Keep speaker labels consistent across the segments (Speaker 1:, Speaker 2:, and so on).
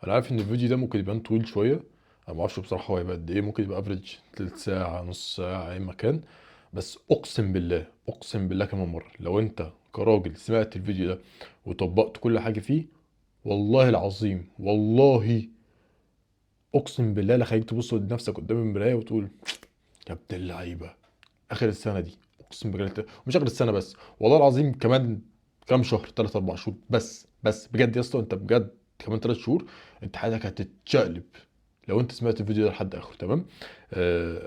Speaker 1: انا عارف ان الفيديو ده ممكن يبان طويل شويه، انا ما اعرفش بصراحة هو هيبقى قد ايه، ممكن يبقى average تلت ساعه، نص ساعه، اي مكان. بس اقسم بالله، اقسم بالله كمان مره، لو انت كراجل سمعت الفيديو ده وطبقت كل حاجة فيه، والله العظيم، والله اقسم بالله لا خليك تبص لنفسك قدام المراية وتقول يا ابن اللعيبة اخر السنة دي. اقسم بالله مش اخر السنة بس، والله العظيم كمان كام شهر، 3 4 شهور بس بجد يا اسطى، انت بجد كمان 3 شهور انت حياتك هتتشقلب لو انت سمعت الفيديو ده لحد اخره. تمام؟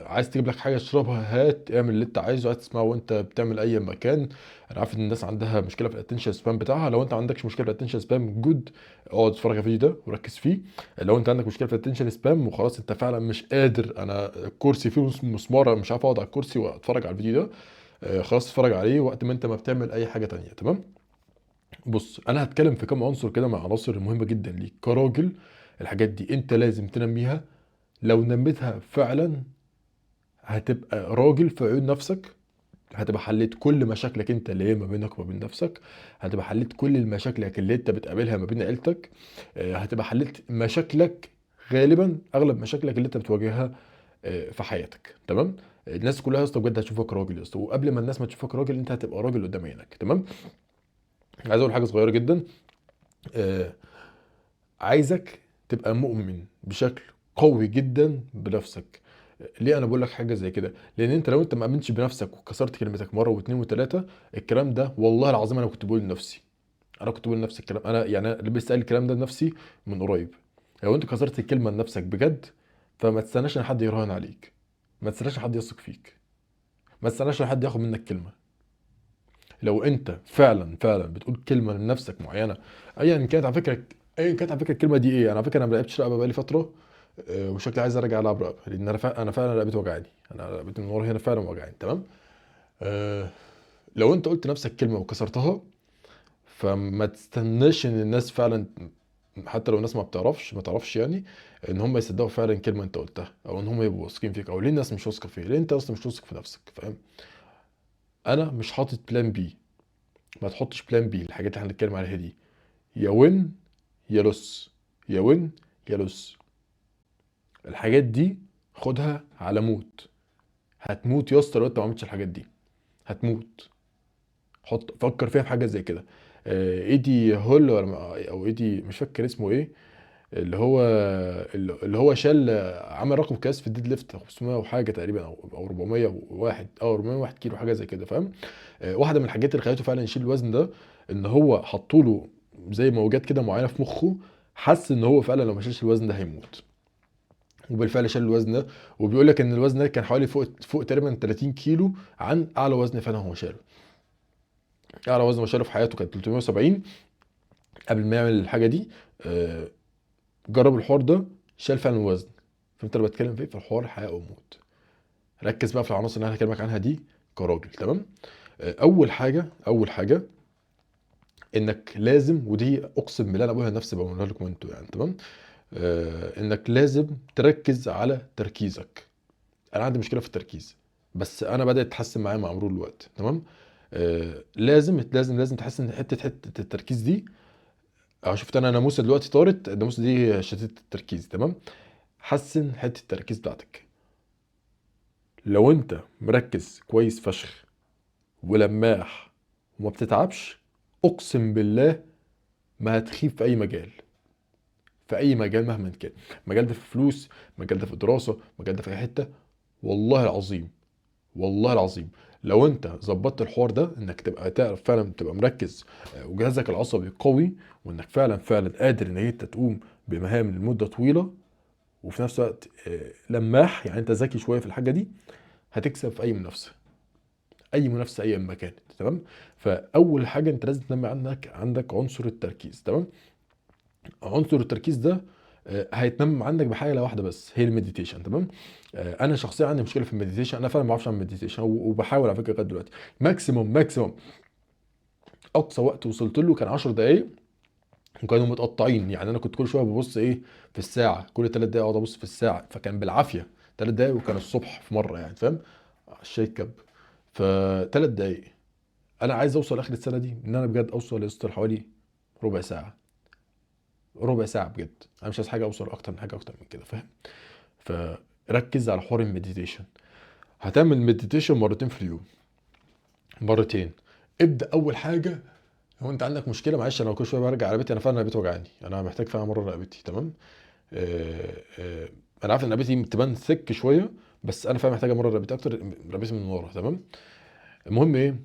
Speaker 1: عايز تجيب لك حاجة تشربها، هات، اعمل اللي انت عايزه، عايز تسمعه وانت بتعمل اي مكان. انا عارف ان الناس عندها مشكلة في ال attention span بتاعها، لو انت ما عندكش مشكلة في ال attention span good، اقعد اتفرج على الفيديو ده وركز فيه. لو انت عندك مشكلة في ال attention span وخلاص انت فعلا مش قادر، انا الكرسي فيه مسماره مش عارف اقعد على الكرسي واتفرج على الفيديو ده، خلاص اتفرج عليه وقت ما انت ما بتعمل اي حاجة تانية. تمام؟ بص، انا هتكلم في كام عنصر كده مع عناصر مهمة جدا ليك كراجل. الحاجات دي انت لازم تنميها، لو نميتها فعلا هتبقى راجل في عيون نفسك، هتبقى حليت كل مشاكلك انت اللي هي ما بينك وما بين نفسك، هتبقى حليت كل المشاكل اللي انت بتقابلها ما بين عيلتك، هتبقى حليت مشاكلك غالبا اغلب مشاكلك اللي انت بتواجهها في حياتك. تمام؟ الناس كلها يا اسطى بجد هتشوفك راجل يا اسطى، وقبل ما الناس ما تشوفك راجل انت هتبقى راجل قدام عينك. تمام؟ عايز اقول حاجة صغيرة جدا، عايزك تبقى مؤمن بشكل قوي جدا بنفسك. ليه انا بقول لك حاجة زي كده؟ لان انت لو انت ما امنتش بنفسك وكسرت كلمتك مرة واثنين وثلاثة، الكلام ده والله العظيم انا كنت بقول لنفسي، انا كنت بقول لنفسي الكلام، انا يعني انا لسه قايل الكلام ده لنفسي من قريب. لو انت كسرت الكلمة لنفسك بجد، فما تستناش ان حد يراهن عليك، ما تستناش ان حد يثق فيك، ما تستناش ان حد ياخد منك كلمة. لو انت فعلا فعلا بتقول كلمة لنفسك معينة، ايا كانت على فكرة، ايا كانت على فكرة الكلمة دي ايه، انا على فكرة انا ما لعبتش رقبة بقالي فترة، وشكلي عايز ارجع العب رقبة، لان انا فعلا رقبتي وجعاني، انا رقبتي من ورا هنا فعلا وجعاني. تمام؟ لو انت قلت نفسك كلمة وكسرتها، فما تستناش ان الناس فعلا، حتى لو الناس ما بتعرفش، ما تعرفش يعني ان هم يصدقوا فعلا كلمة انت قلتها، او ان هم يبقوا واثقين فيك، او ليه الناس مش واثقة فيك، ليه انت اصلا مش واثق في نفسك؟ فاهم؟ انا مش حاطط plan B، ما تحطش plan B الحاجات اللي احنا هنتكلم عليها دي، يا win يا lose، يا win يا lose. الحاجات دي خدها على موت، هتموت يا اسطى لو انت ما عملتش الحاجات دي، هتموت. فكر فيها في حاجة زي كده. ايدي هول ولا او ايدي مش فاكر اسمه ايه، اللي هو شال، عمل رقم قياس في ال deadlift 500 وحاجه تقريبا، او 401، او 401 كيلو حاجة زي كده. فاهم؟ واحدة من الحاجات اللي خلته فعلا يشيل الوزن ده، ان هو حطوا له زي موجات كده معينة في مخه، حس ان هو فعلا لو ما شالش الوزن ده هيموت، وبالفعل شال الوزن ده. وبيقول لك ان الوزن ده كان حوالي فوق تقريبا 30 كيلو عن اعلى وزن فعلا هو شاله. اعلى وزن هو شاله في حياته كان 370 قبل ما يعمل الحاجة دي. جرب الحوار ده، شال فعلا الوزن. فانت اللي بتكلم فيه في الحوار حياة او موت. ركز بقى في العناصر اللي انا هكلمك عنها دي كراجل. تمام؟ اول حاجة انك لازم، ودي اقسم بالله انا بقولها لنفسي، بقولها لكم انتوا يعني، تمام؟ انك لازم تركز على تركيزك. انا عندي مشكلة في التركيز، بس انا بدات تتحسن معايا مع مرور الوقت. تمام؟ لازم، لازم، لازم تحسن حتة التركيز دي. شفت انا ناموسه دلوقتي طارت، الناموسه دي شتت التركيز. تمام؟ حسن حتة التركيز بتاعتك. لو انت مركز كويس فشخ ولماح وما بتتعبش، اقسم بالله ما هتخيب في اي مجال، في اي مجال مهما كان، مجال ده في فلوس، مجال ده في دراسة، مجال ده في اي حتة. والله العظيم، والله العظيم لو انت ظبطت الحوار ده، انك تبقى تعرف فعلا تبقى مركز، وجهازك العصبي قوي، وانك فعلا فعلا قادر ان انت تقوم بمهام لمدة طويلة، وفي نفس الوقت، لماح، يعني انت ذكي شوية في الحاجة دي، هتكسب في اي منافسة، اي منافسة اي ما كانت. تمام؟ فاول حاجة انت لازم تنمي عندك عنصر التركيز. تمام؟ عنصر التركيز ده، هيتنمى عندك بحاجة واحدة بس، هي ال meditation. تمام؟ انا شخصيا عندي مشكلة في ال meditation، انا فعلا ما بعرفش اعمل meditation، وبحاول على فكرة لغاية دلوقتي. maximum اقصى وقت وصلت له كان 10 دقائق، وكانوا متقطعين، يعني انا كنت كل شوية ببص ايه في الساعة، كل 3 دقائق اقعد ابص في الساعة، فكان بالعافية 3 دقائق، وكان الصبح في مرة يعني، فاهم؟ الشاي كب. ف 3 دقائق. انا عايز اوصل اخر السنة دي ان انا بجد اوصل لسطر حوالي ربع ساعة، ربع ساعة بجد، انا مش عايز حاجة اوصل اكتر من حاجة اكتر من كده، فاهم؟ فركز على حوار ال meditation. هتعمل meditation مرتين في اليوم، مرتين. ابدا اول حاجة، هو انت عندك مشكلة، معلش انا كل شوية برجع رقبتي، انا فعلا رقبتي وجعاني، انا محتاج فعلا مرة رقبتي، تمام؟ انا عارف ان رقبتي تبان thick شوية، بس انا فعلا محتاج امرن رقبتي اكتر، رقبتي من ورا، تمام؟ المهم ايه،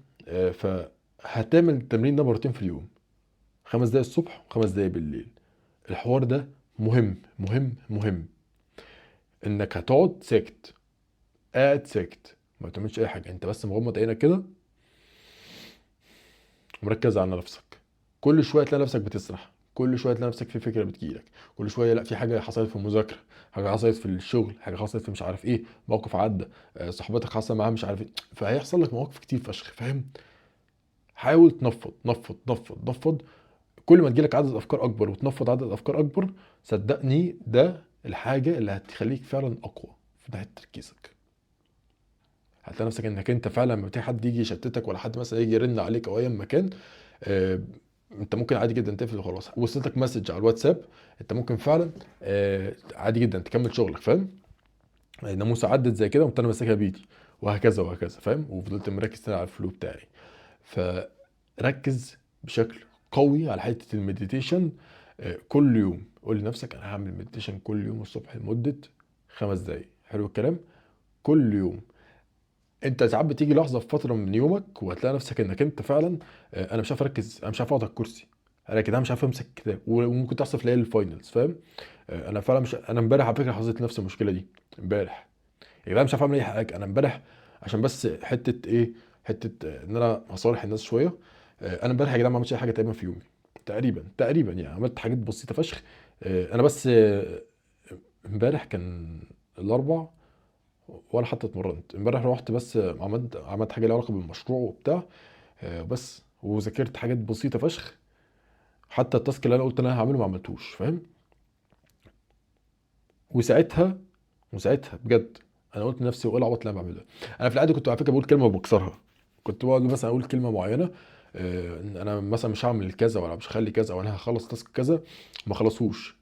Speaker 1: فهتعمل التمرين ده مرتين في اليوم، 5 دقايق الصبح و5 دقايق بالليل. الحوار ده مهم مهم مهم، انك هتقعد ساكت، قاعد ساكت، ما بتعملش اي حاجة، انت بس مغمض عينك كده ومركز على نفسك. كل شوية تلاقي نفسك بتسرح، كل شوية تلاقي نفسك في فكرة بتجيلك، كل شوية لا في حاجة حصلت في المذاكرة، حاجة حصلت في الشغل، حاجة حصلت في مش عارف ايه، موقف عدى، صاحبتك حصل معاها مش عارف ايه، فهيحصل لك مواقف كتير فشخ، فاهم؟ حاول تنفض نفض نفض نفض، كل ما تجيلك عدد افكار اكبر وتنفض عدد افكار اكبر، صدقني ده الحاجة اللي هتخليك فعلا اقوى في ناحية تركيزك. هتلاقي نفسك انك انت فعلا لما تيجي حد يجي يشتتك، ولا حد مثلا يجي يرن عليك او اي مكان، انت ممكن عادي جدا تقفل وخلاص. وصلتك message على الواتساب، انت ممكن فعلا، عادي جدا تكمل شغلك، فاهم؟ ناموسه عدت زي كده وقمت انا ماسكها بايدي، وهكذا وهكذا، فاهم؟ وفضلت مركز تاني على ال flow بتاعي. فركز بشكل قوي على حتة ال meditation، كل يوم. قول لنفسك انا هعمل meditation كل يوم الصبح لمدة 5 دقايق. حلو الكلام؟ كل يوم. انت ساعات بتيجي لحظة في فترة من يومك وهتلاقي نفسك انك انت فعلا، انا مش عارف اركز، انا مش عارف اقعد على الكرسي، انا كده مش عارف امسك الكتاب، وممكن تحصل في ليالي ال finals، فاهم؟ انا فعلا مش، انا امبارح على فكرة حصلت نفس المشكلة دي امبارح يا جدعان، مش عارف اعمل اي حاجة. انا امبارح عشان بس حتة ايه، حتة، ان انا هصالح الناس شوية، انا امبارح يا جدعان ما عملتش اي حاجة تقريبا في يومي، تقريبا يعني عملت حاجات بسيطة فشخ. انا بس، امبارح كان الاربع ولا حتى اتمرنت امبارح، روحت بس عملت حاجة ليها علاقة بالمشروع وبتاع، بس، وذاكرت حاجات بسيطة فشخ. حتى ال task اللي انا قلت ان انا هعمله ما عملتوش، فاهم؟ وساعتها بجد انا قلت لنفسي وايه العبط اللي انا بعمله ده. انا في العادة كنت على فكرة بقول كلمة وبكسرها، كنت بقعد مثلا اقول كلمة معينة، ان انا مثلا مش هعمل كذا ولا مش هخلي كذا ولا هخلص تاسك كذا، ما خلصوش،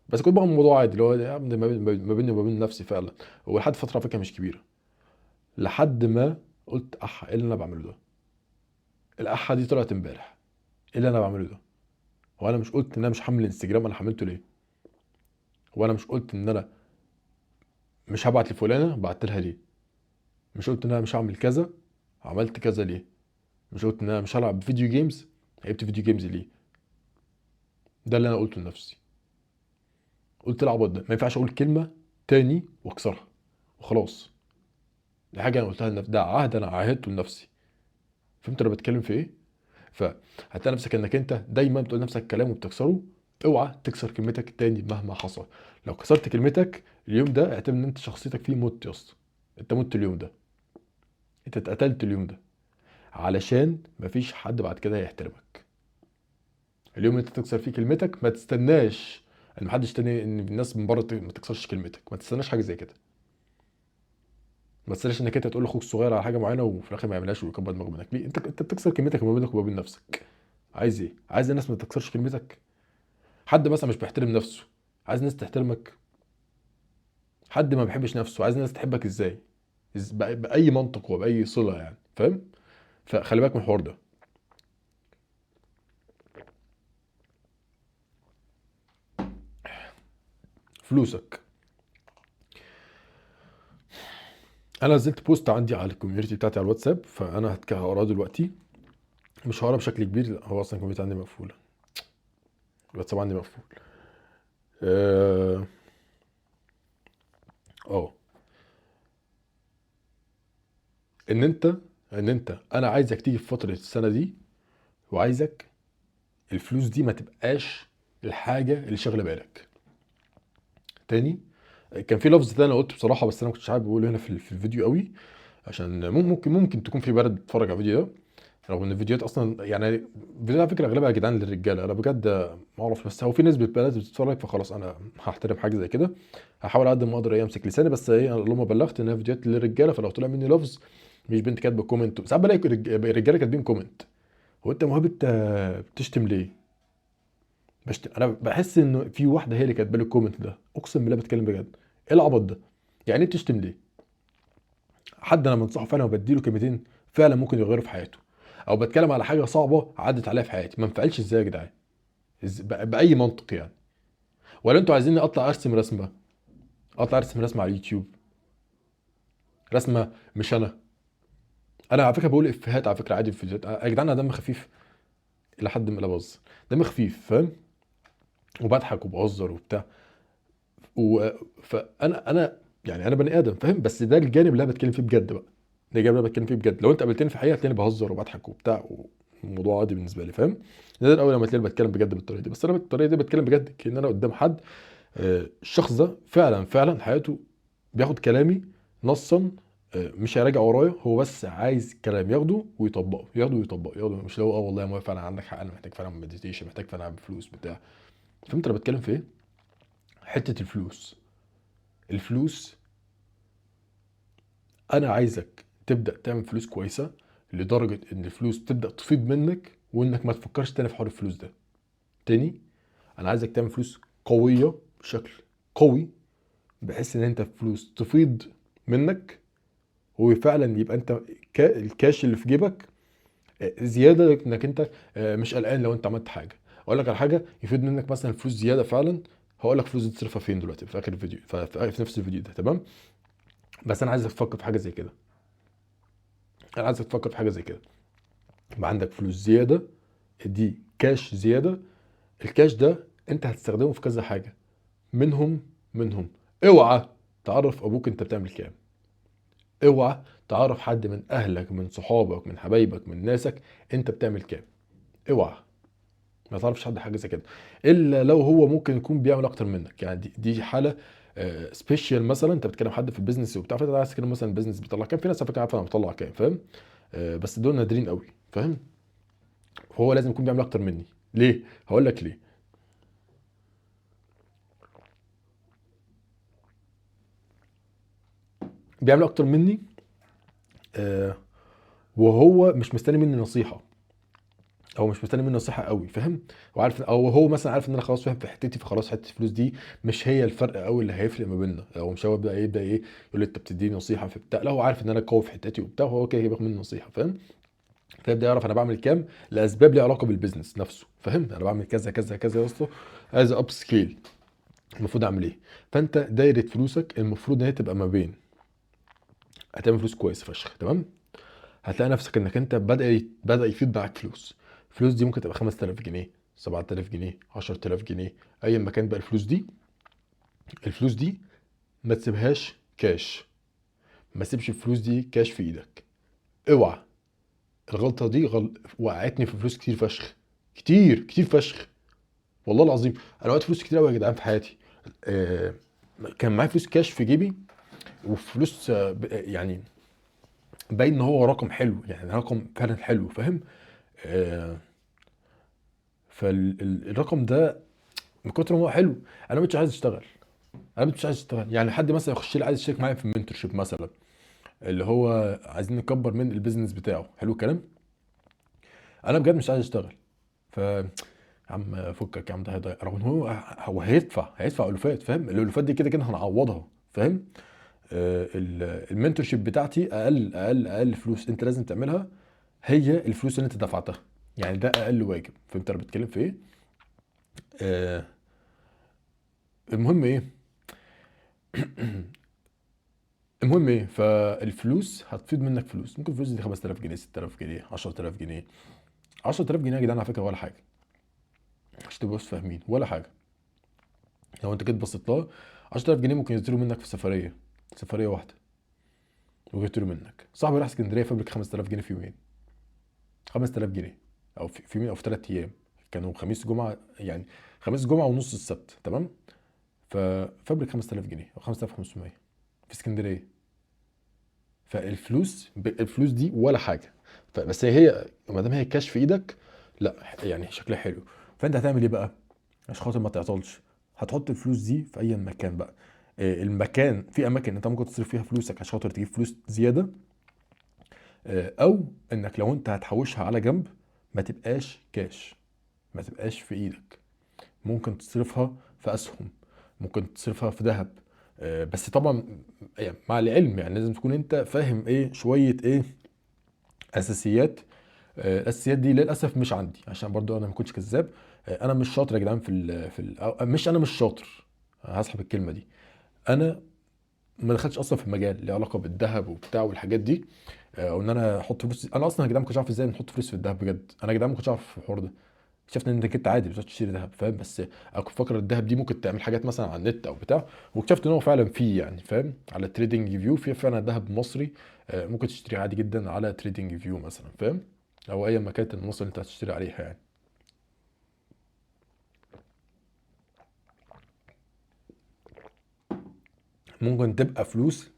Speaker 1: بس كنت بعمل الموضوع عادي اللي هو يا ابني ما بيني وما بين نفسي فعلا. ولحد فترة على فكرة مش كبيرة، لحد ما قلت اح ايه اللي انا بعمله ده؟ الاحه دي طلعت امبارح، ايه اللي انا بعمله ده؟ هو انا مش قلت ان انا مش هحمل انستجرام، انا حملته ليه؟ هو انا مش قلت ان انا مش هبعت لفلانه، بعت لها ليه؟ مش قلت ان انا مش هعمل كذا، عملت كذا ليه؟ مش قلت ان انا مش هلعب video games، لعبت video games ليه؟ ده اللي انا قلته لنفسي. قلت العبط ده ما ينفعش اقول كلمة تاني واكسرها وخلاص. دي حاجة انا قلتها لنفسي، ده عهد انا عاهدته لنفسي. فهمت انا بتكلم في ايه؟ فهتلاقي نفسك انك انت دايما بتقول نفسك كلام وبتكسره. اوعى تكسر كلمتك تاني مهما حصل. لو كسرت كلمتك اليوم ده اعتبر ان انت شخصيتك فيه مت يا اسطى، انت مت اليوم ده، انت اتقتلت اليوم ده، علشان مفيش حد بعد كده هيحترمك. اليوم اللي انت تكسر فيه كلمتك ما تستناش ان محدش تاني، ان الناس من بره ما تكسرش كلمتك، ما تستناش حاجة زي كده. ما تستناش انك انت تقول لاخوك الصغير على حاجة معينة وفي الاخر ما يعملهاش ويكبر دماغه منك. ليه؟ انت بتكسر كلمتك ما بينك وما بين نفسك. عايز ايه؟ عايز الناس ما تكسرش كلمتك؟ حد مثلا مش بيحترم نفسه عايز الناس تحترمك؟ حد ما بيحبش نفسه عايز الناس تحبك ازاي؟ باي منطق وباي صله يعني، فاهم؟ فخلي بالك من الحوار ده. فلوسك، انا نزلت post عندي على ال community بتاعتي على الواتساب، فانا هقراه دلوقتي، مش هقراه بشكل كبير، لا هو اصلا ال community عندي مقفولة، الواتساب عندي مقفول. انا عايزك تيجي في فترة السنة دي، وعايزك الفلوس دي ما تبقاش الحاجة اللي شاغله بالك. تاني كان في لفظ تاني انا قلته بصراحة، بس انا ما كنتش عارف بقوله هنا في الفيديو قوي، عشان ممكن تكون في بلد بتتفرج على الفيديو ده، رغم ان الفيديوهات اصلا يعني فيديوهات على فكرة اغلبها يا جدعان للرجاله، انا بجد ما اعرف، بس هو في نسبه بنات بتتفرج، فخلاص انا هحترم حاجة زي كده، هحاول على قد ما اقدر امسك لساني، بس ايه اللهم بلغت ان هي فيديوهات للرجاله، فلو طلع مني لفظ مش بنت كاتبه comment، ساعات بلاقي رجاله كاتبين comment، هو انت مهاب انت بتشتم ليه؟ بشتم. انا بحس انه في واحدة هي اللي كاتبه لي ال comment ده، اقسم بالله بتكلم بجد. ايه العبط ده؟ يعني ايه بتشتم ليه؟ حد انا بنصحه فعلا وبديله كلمتين فعلا ممكن يغيروا في حياته، او بتكلم على حاجة صعبة عدت عليها في حياتي، ما انفعلش ازاي يا جدعان؟ باي منطق يعني؟ ولا انتوا عايزيني اطلع ارسم رسمه؟ اطلع ارسم رسمه على اليوتيوب، رسمه مش انا. انا على فكرة بقول افيهات على فكرة عادي في الفيديوهات يا جدعان، انا دم خفيف الى حد ما، لا بهزر، دم خفيف فاهم، وبضحك وبهزر وبتاع فانا يعني انا بني ادم فاهم، بس ده الجانب اللي انا بتكلم فيه بجد بقى، ده الجانب اللي انا بتكلم فيه بجد. لو انت قابلتني في الحقيقة هتلاقيني بهزر وبضحك وبتاع، والموضوع عادي بالنسبة لي فاهم. نادر قوي لما تلاقيني بتكلم بجد بالطريقة دي، بس انا بالطريقة دي بتكلم بجد كأن انا قدام حد، الشخص ده فعلا فعلا حياته بياخد كلامي نصا، مش هيراجع ورايا، هو بس عايز كلام ياخده ويطبقه، ياخده ويطبقه، ياخده، مش لو والله يا موافق فعلا عندك حق، انا محتاج فعلا meditation، محتاج فعلا اعمل فلوس بتاع. فهمت انا بتكلم في ايه؟ حتة الفلوس. الفلوس انا عايزك تبدا تعمل فلوس كويسة لدرجة ان الفلوس تبدا تفيض منك، وانك ما تفكرش تاني في حوار الفلوس ده تاني. انا عايزك تعمل فلوس قوية بشكل قوي، بحيث ان انت فلوس تفيض منك، وفعلا يبقى انت الكاش اللي في جيبك زيادة، انك انت مش قلقان لو انت عملت حاجة. اقول لك على حاجة يفيد منك مثلا فلوس زيادة فعلا، هقول لك فلوس دي تصرفها فين دلوقتي في اخر الفيديو، في نفس الفيديو ده تمام. بس انا عايزك تفكر في حاجة زي كده، انا عايزك تفكر في حاجة زي كده. يبقى عندك فلوس زيادة، دي كاش زيادة، الكاش ده انت هتستخدمه في كذا حاجة، منهم اوعى تعرف ابوك انت بتعمل كام، اوعى تعرف حد من اهلك، من صحابك، من حبايبك، من ناسك انت بتعمل كام، اوعى ما تعرفش حد حاجة زي كده، الا لو هو ممكن يكون بيعمل اكتر منك. يعني دي حاله special، مثلا انت بتكلم حد في ال business وبتاع، فانت عايز تتكلم مثلا ال business بيطلع كام، في ناس على فكرة عارفه انا بطلع كام فاهم، بس دول نادرين قوي فاهم. فهو لازم يكون بيعمل اكتر مني. ليه؟ هقول لك ليه. بيعمل اكتر مني، وهو مش مستني مني نصيحة، او مش مستني مني نصيحة قوي فاهم، وعارف، او هو مثلا عارف ان انا خلاص فاهم في حتتي، فخلاص حتة الفلوس دي مش هي الفرق قوي اللي هيفرق ما بيننا، او مش هو يبدا ايه يقول لي انت بتديني نصيحة في بتاع، لا هو عارف ان انا قوي في حتتي وبتاع، وهو كده بياخد مني نصيحة فاهم. فيبدا يعرف انا بعمل كام لاسباب ليها علاقة بال business نفسه فاهم، انا بعمل كذا كذا كذا يا اسطى، عايز up scale، المفروض اعمل ايه. فانت دايرة فلوسك المفروض ان هي تبقى ما بين، هتعمل فلوس كويسة فشخ تمام، هتلاقي نفسك انك انت بدا يفيض معاك فلوس. الفلوس دي ممكن تبقى 5000 جنيه، 7000 جنيه، 10000 جنيه، اي ما كان بقى الفلوس دي. الفلوس دي ما تسيبهاش كاش، ما تسيبش الفلوس دي كاش في ايدك، اوعى. الغلطة دي وقعتني في فلوس كتير فشخ، كتير كتير فشخ والله العظيم. انا وقعت فلوس كتير قوي يا جدعان في حياتي. كان معايا فلوس كاش في جيبي، وفلوس، يعني باين ان هو رقم حلو، يعني رقم فعلا حلو فاهم. فالرقم ده من كتر ما هو حلو انا مش عايز اشتغل، انا مش عايز اشتغل. يعني حد مثلا يخش لي عايز يشترك معايا في ال mentorship مثلا، اللي هو عايزين نكبر من ال business بتاعه، حلو الكلام، انا بجد مش عايز اشتغل. ف يا عم فكك يا عم، ده هيضيع، رغم ان هو هيدفع الوفات فاهم، الالوفات دي كده كده هنعوضها فاهم. ال mentorship بتاعتي اقل فلوس انت لازم تعملها هي الفلوس اللي انت دفعتها، يعني ده اقل واجب. فهمت انا بتكلم في ايه؟ المهم ايه؟ المهم ايه؟ فالفلوس هتفيض منك فلوس، ممكن الفلوس دي 5000 جنيه، 6000 جنيه، 10000 جنيه. 10000 جنيه يا جدعان على فكرة ولا حاجة، عشان تبقوا بس فاهمين، ولا حاجة. لو انت كده بصيت لها 10000 جنيه ممكن ينزلوا منك في سفرية، سفرية واحدة ويطيروا منك. صاحبي راح اسكندرية فبرك 5000 جنيه في يومين، 5000 جنيه او في يومين او في 3 ايام، كانوا خميس جمعه، يعني خميس جمعه ونص السبت تمام. ففبرك 5000 جنيه او 5500 في اسكندرية. فالفلوس الفلوس دي ولا حاجة، بس هي ما دام هي كاش في ايدك لا يعني شكلها حلو. فانت هتعمل ايه بقى عشان خاطر ما تعطلش؟ هتحط الفلوس دي في اي مكان بقى. المكان في اماكن انت ممكن تصرف فيها فلوسك عشان خاطر تجيب فلوس زيادة، او انك لو انت هتحوشها على جنب ما تبقاش كاش، ما تبقاش في ايدك. ممكن تصرفها في اسهم، ممكن تصرفها في ذهب. بس طبعا يعني مع العلم، يعني لازم تكون انت فاهم ايه شوية ايه اساسيات. الاساسيات دي للاسف مش عندي، عشان برضو انا ما كنتش كذاب. انا مش شاطر يا جدعان في ال في ال أو مش انا مش شاطر، هسحب الكلمة دي. انا ما دخلتش اصلا في المجال اللي علاقة بالذهب وبتاع والحاجات دي، او ان انا احط فلوس. انا اصلا يا جدعان ما كنتش عارف ازاي نحط فلوس في الذهب بجد. انا يا جدعان ما كنتش عارف الحوار ده، شفت ان انت كنت عادي بتروح تشتري ذهب، فاهم؟ بس انا كنت فاكر الذهب دي ممكن تعمل حاجات مثلا على النت او بتاع، واكتشفت ان هو فعلا فيه يعني، فاهم؟ على TradingView في فعلا ذهب مصري، ممكن تشتريه عادي جدا على TradingView مثلا، فاهم؟ او اي مكان المصري اللي انت هتشتري عليها يعني. ممكن تبقى فلوس،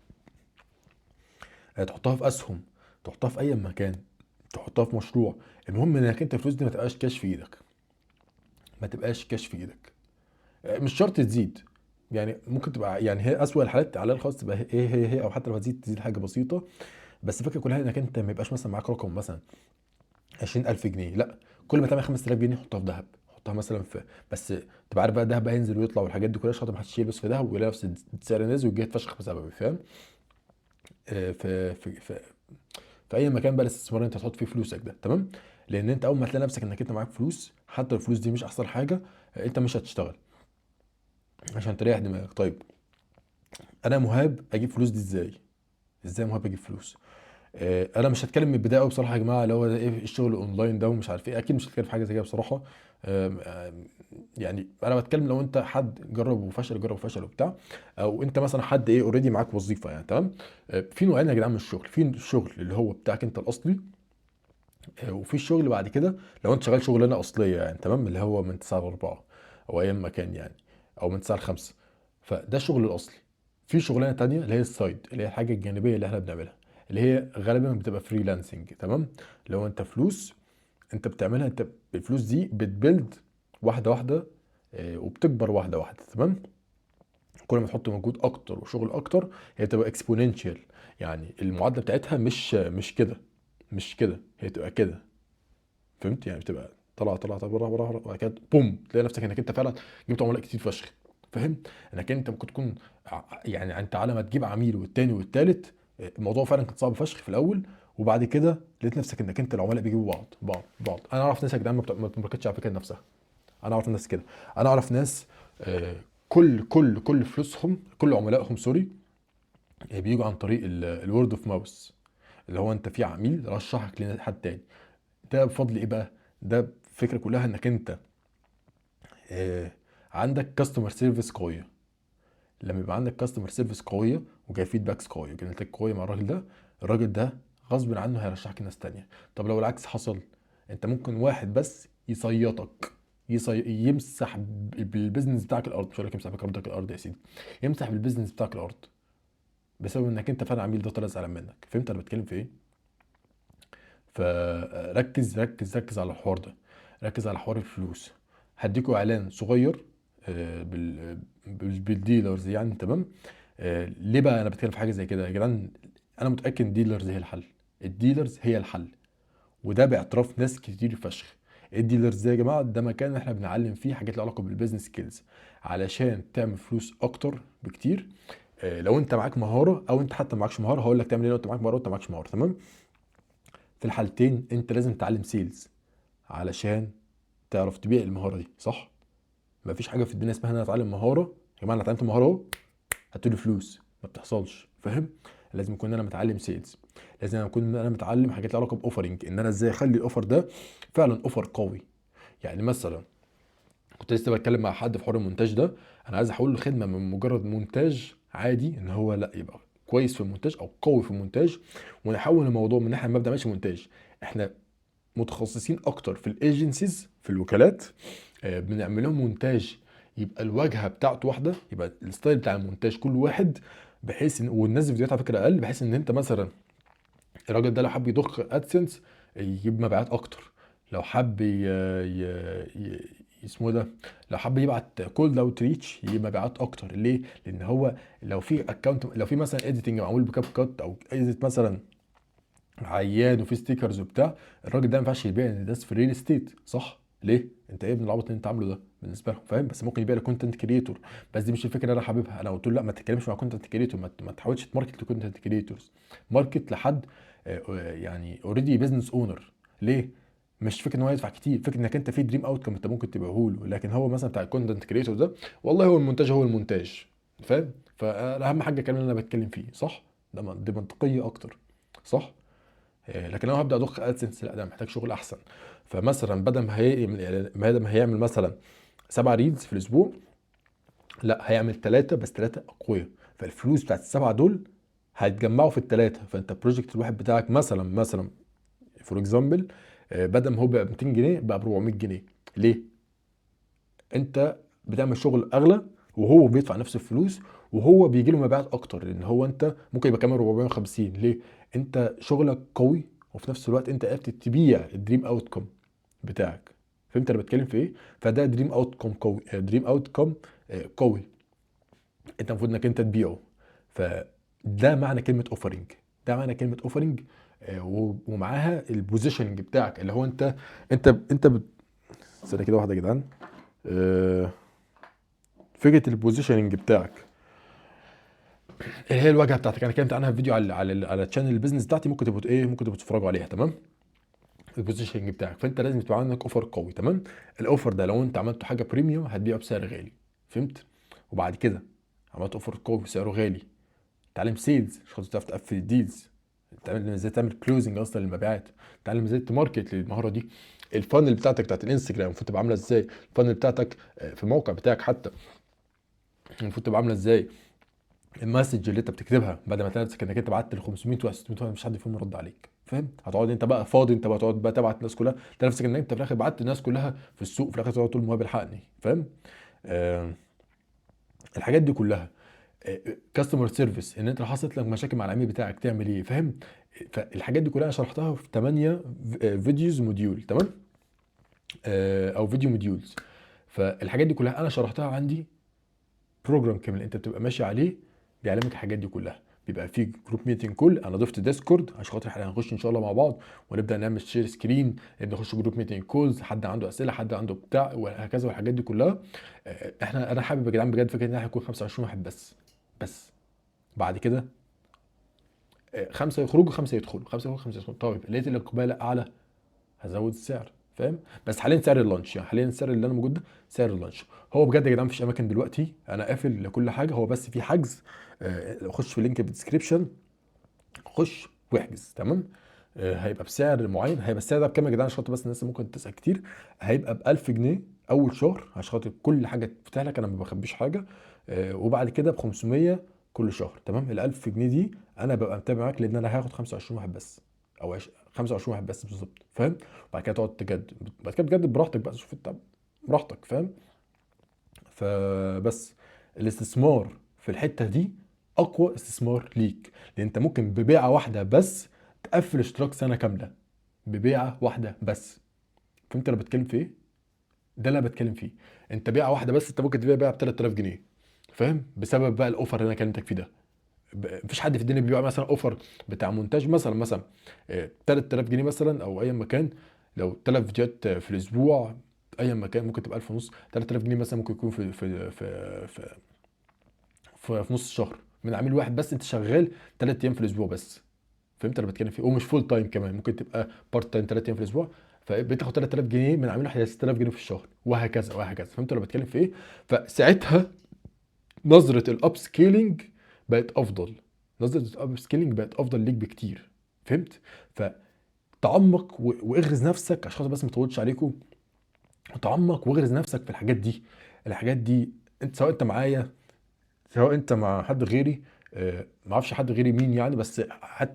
Speaker 1: تحطها في اسهم، تحطها في اي مكان، تحطها في مشروع. المهم انك انت الفلوس دي ما تبقاش كاش في ايدك، ما تبقاش كاش في ايدك. مش شرط تزيد يعني، ممكن تبقى يعني هي اسوأ الحالات على الخاص تبقى هي هي هي، او حتى لو هتزيد تزيد حاجة بسيطة. بس الفكرة كلها انك انت ما يبقاش مثلا معاك رقم مثلا 20000 جنيه، لا، كل ما تعمل 5000 جنيه حطها في ذهب، حطها مثلا في، بس تبقى عارف بقى الذهب هينزل ويطلع والحاجات دي كلها، عشان خاطر ما حدش يلبس في ذهب ويلاقي نفس السعر نزل ويجي يتفشخ بسببه، فاهم؟ في اي مكان بقى الاستثمار اللي انت هتحط فيه فلوسك ده، تمام؟ لان انت اول ما تلاقي نفسك انك انت معاك فلوس، حتى لو الفلوس دي مش احسن حاجة، انت مش هتشتغل عشان تريح دماغك. طيب انا مهاب اجيب فلوس دي ازاي؟ ازاي مهاب اجيب فلوس؟ انا مش هتكلم من البداية قوي بصراحة يا جماعة، اللي هو ده ايه الشغل الاونلاين ده ومش عارف ايه، اكيد مش هتكلم في حاجة زي كده بصراحة. يعني انا بتكلم لو انت حد جرب وفشل، جرب وفشل وبتاع، او انت مثلا حد ايه already معاك وظيفة يعني، تمام؟ في نوعين يا جدعان من الشغل، في الشغل اللي هو بتاعك انت الاصلي، وفي الشغل بعد كده لو انت شغال شغلانة اصلية يعني، تمام؟ اللي هو من 9 ل 4 او ايام ما كان يعني، او من 9 ل 5، فده الشغل الاصلي. في شغلانة تانية اللي هي ال side، اللي هي الحاجة الجانبية اللي احنا بنعملها، اللي هي غالبا بتبقى freelancing، تمام؟ لو انت فلوس انت بتعملها، انت الفلوس دي بت build واحدة واحدة، وبتكبر واحدة واحدة، تمام؟ كل ما تحط مجهود اكتر وشغل اكتر هي بتبقى exponential، يعني المعادلة بتاعتها مش كده، مش كده، هي بتبقى كده، فهمت؟ يعني بتبقى طلع طلع طلع بره بره بره، وبعد كده بوم تلاقي نفسك انك انت فعلا جبت عملاء كتير فشخ، فاهم؟ انك انت ممكن تكون يعني انت على ما تجيب عميل والتاني والتالت، الموضوع فعلا كان صعب فشخ في الاول، وبعد كده لقيت نفسك انك انت العملاء بيجيبوا بعض بعض بعض. انا اعرف ناس يا جدعان ما بتماركتش على فكرة نفسها، انا اعرف ناس كده، انا اعرف ناس، كل فلوسهم، كل عملائهم sorry، بيجوا عن طريق ال word of mouth، اللي هو انت في عميل رشحك لحد تاني. ده بفضل ايه بقى؟ ده الفكرة كلها انك انت، عندك customer service قوية. لما يبقى عندك customer service قوية وجاي feedbacks قوية وجاي نتائج قوية مع الراجل ده، الراجل ده غصب عنه هيرشحك لناس تانية. طب لو العكس حصل، انت ممكن واحد بس يصيطك، يمسح بال business بتاعك الارض، مش هقول لك يمسح بكرامتك الارض يا سيدي، يمسح بال business بتاعك الارض بسبب انك انت فعلا عميل ده طلع زعلان منك. فهمت انا بتكلم في ايه؟ فركز ركز ركز على الحوار ده، ركز على حوار الفلوس. هديكوا اعلان صغير، بال dealers يعني، تمام؟ ليه بقى انا بتكلم في حاجة زي كده يا جدعان؟ انا متاكد ان ال dealers هي الحل، ال dealers هي الحل، وده باعتراف ناس كتير فشخ. ال dealers ده يا جماعة ده مكان احنا بنعلم فيه حاجات لها علاقة بال business skills علشان تعمل فلوس اكتر بكتير. لو انت معاك مهارة او انت حتى معكش مهارة، هقول لك تعمل ايه لو انت معاك مهارة وانت معكش مهارة، تمام؟ في الحالتين انت لازم تتعلم sales علشان تعرف تبيع المهارة دي، صح؟ مفيش حاجة في الدنيا اسمها ان انا اتعلم مهارة، يا جماعة انا اتعلمت مهارة اهو هاتوا لي فلوس، ما بتحصلش، فاهم؟ لازم يكون انا متعلم sales، لازم اكون انا متعلم حاجات لها علاقة ب offering، ان انا ازاي اخلي ال offer ده فعلا offer قوي. يعني مثلا كنت لسه بتكلم مع حد في حوار المونتاج ده، انا عايز احول له خدمة من مجرد مونتاج عادي ان هو لا يبقى كويس في المونتاج او قوي في المونتاج، ونحول الموضوع من ناحية مبدا ماشي مونتاج، احنا متخصصين اكتر في ال agencies في الوكالات، بنعمل لهم مونتاج يبقى الواجهة بتاعته واحدة، يبقى ال style بتاع المونتاج كل واحد، بحيث ان والناس فيديوهات على فكرة اقل، بحيث ان انت مثلا الراجل ده لو حب يضخ AdSense يجيب مبيعات اكتر، لو حب اسمه ده، لو حب يبعت cold outreach يجيب مبيعات اكتر. ليه؟ لان هو لو في account، لو في مثلا editing معمول ب CapCut او edit مثلا عيان وفي stickers وبتاع، الراجل ده ما ينفعش يبيع للناس في ال real estate، صح؟ ليه؟ انت ايه ابن العبط اللي انت عامله ده؟ بالنسبة لهم، فاهم؟ بس ممكن يبيع ل content creator، بس دي مش الفكرة اللي انا حاببها. انا قلت له لا، ما تتكلمش مع content creator، ما تحاولش ت market ل content creators، market لحد يعني already business owner. ليه؟ مش فكرة ان هو يدفع كتير، فكرة انك انت في dream outcome انت ممكن تبيعه له. لكن هو مثلا بتاع ال content creator ده، والله هو المونتاج، هو المونتاج، فاهم؟ فاهم حاجة الكلام اللي انا بتكلم فيه صح؟ ده دي منطقية اكتر، صح؟ لكن لو هبدا اضخ AdSense، لا ده محتاج شغل احسن. فمثلا بدل ما هي بدل ما هيعمل مثلا 7 reels في الاسبوع، لا هيعمل 3، بس 3 اقوياء. فالفلوس بتاعت ال7 دول هيتجمعوا في ال3. فانت ال project الواحد بتاعك مثلا for example، بدل ما هو بقى 200 جنيه بقى ب 400 جنيه. ليه؟ انت بتعمل شغل اغلى وهو بيدفع نفس الفلوس، وهو بيجي له مبيعات اكتر، لان هو انت ممكن يبقى كمان 450. ليه؟ انت شغلك قوي، وفي نفس الوقت انت قادر تبيع ال dream outcome بتاعك. فهمت انا بتكلم في ايه؟ فده dream outcome قوي، dream outcome قوي، انت المفروض انك انت تبيعه. فده معنى كلمة offering، ده معنى كلمة offering، ومعاها ال positioning بتاعك اللي هو انت انت انت استنى كده واحدة يا جدعان. فكرة ال positioning بتاعك اللي هي الواجهة بتاعتك، انا اتكلمت عنها في فيديو على channel ال business بتاعتي، ممكن تبقوا ايه، ممكن تبقوا تتفرجوا عليها، تمام؟ ال positioning بتاعك، فانت لازم تبقى عندك offer قوي، تمام؟ ال offer ده لو انت عملته حاجة premium هتبيعه بسعر غالي، فهمت؟ وبعد كده عملت offer قوي بسعره غالي، تعلم sales عشان خاطر تعرف تقفل ال deals، تعلم ازاي تعمل closing اصلا للمبيعات، تعلم ازاي ت market للمهاره دي. ال funnel بتاعتك بتاعت الانستجرام المفروض تبقى عامله ازاي، ال funnel بتاعتك في الموقع بتاعك حتى المفروض تبقى عامله ازاي، ال message اللي انت بتكتبها بعد ما تلاقي نفسك انك انت بعت ل 500 واحد 600 واحد مش حد فيهم رد عليك، فاهم؟ هتقعد انت بقى فاضي، انت بقى تقعد بقى تبعت الناس كلها، تلاقي نفسك انك انت في الاخر بعت الناس كلها في السوق، في الاخر تقعد تقول مهاب الحقني، فاهم؟ الحاجات دي كلها، customer service، ان انت لو حصلت لك مشاكل مع العميل بتاعك تعمل ايه، فاهم؟ فالحاجات دي كلها انا شرحتها في 8 videos module، تمام؟ او video modules. فالحاجات دي كلها انا شرحتها عندي program كامل انت بتبقى ماشي عليه بيعلمك الحاجات دي كلها. بيبقى في group meeting call، انا ضفت Discord عشان خاطر احنا هنخش ان شاء الله مع بعض ونبدا نعمل share screen، نبدا نخش group meeting calls، حد عنده اسئلة، حد عنده بتاع، وهكذا والحاجات دي كلها. انا حابب يا جدعان بجد فكرة ان احنا نكون 25 واحد بس بعد كده، 5 يخرجوا 5 يدخلوا، 5 يخرجوا 5 يدخلوا. طيب لقيت الاقبال اعلى هزود السعر، فاهم؟ بس حاليا سعر ال launch، يعني حاليا السعر اللي انا موجود ده سعر ال launch. هو بجد يا جدعان مفيش اماكن دلوقتي، انا قافل لكل حاجة، هو بس في حجز. خش في link في ال description، خش واحجز، تمام؟ هيبقى بسعر معين. هيبقى السعر ده بكام يا جدعان؟ عشان خاطر بس الناس ممكن تسال كتير. هيبقى ب 1000 جنيه اول شهر عشان خاطر كل حاجة تفتح لك، انا ما بخبيش حاجة. وبعد كده ب 500 كل شهر، تمام؟ ال 1000 جنيه دي انا ببقى متابع معاك، لان انا هاخد 25 واحد بس، او 25 واحد بس بالظبط، فاهم؟ وبعد كده تقعد تجدد، بعد كده تجدد براحتك بقى، شوف انت براحتك، فاهم؟ فبس الاستثمار في الحتة دي اقوى استثمار ليك، لان انت ممكن ببيعه واحدة بس تقفل اشتراك سنة كاملة، ببيعه واحدة بس. فهمت انا بتكلم في ايه؟ ده اللي انا بتكلم فيه. انت بيعه واحدة بس انت ممكن تبيع بيعه ب 3000 جنيه، فاهم؟ بسبب بقى ال offer اللي انا كلمتك فيه ده. مفيش حد في الدنيا بيبيع مثلا offer بتاع مونتاج مثلا، 3000 جنيه مثلا، او اي مكان، لو 3 فيديوهات في الاسبوع اي مكان ممكن تبقى 1000 ونص، 3000 جنيه مثلا ممكن يكون في نص الشهر من عميل واحد بس، انت شغال 3 ايام في الاسبوع بس. فهمت انا بتكلم فيه؟ ومش full time كمان، ممكن تبقى part time 3 ايام في الاسبوع، فبتاخد 3000 جنيه من عميل واحد، 6000 جنيه في الشهر، وهكذا وهكذا. فهمت انا بتكلم في ايه؟ فساعتها نظرة ال upscaling بقت افضل، نظرة ال upscaling بقت افضل ليك بكتير. فهمت؟ فتعمق واغرز نفسك عشان خاطر بس ما اطولش عليكم، تعمق واغرز نفسك في الحاجات دي. الحاجات دي انت سواء انت معايا سواء انت مع حد غيري، ما اعرفش حد غيري مين يعني، بس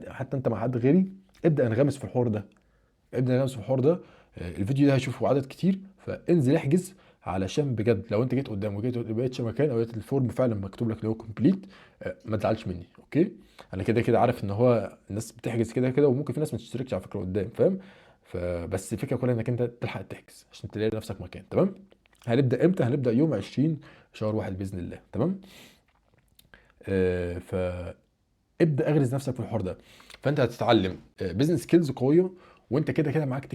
Speaker 1: حتى انت مع حد غيري ابدا انغمس في الحوار ده، ابدا انغمس في الحوار ده. الفيديو ده هيشوفه عدد كتير، فانزل احجز، علشان بجد لو انت جيت قدام وجيت ما لقيتش مكان، او لقيت ال form فعلا مكتوب لك ان هو complete، ما تزعلش مني، okay؟ انا كده كده عارف ان هو الناس بتحجز كده كده، وممكن في ناس ما تشتركش على فكرة قدام، فاهم؟ فبس الفكرة كلها انك انت تلحق تحجز عشان تلاقي نفسك مكان، تمام؟ هنبدا امتى؟ هنبدا يوم 20 شهر 1 باذن الله، تمام؟ فابدا اغرز نفسك في الحوار ده، فانت هتتعلم business skills قوية، وانت كده كده معاك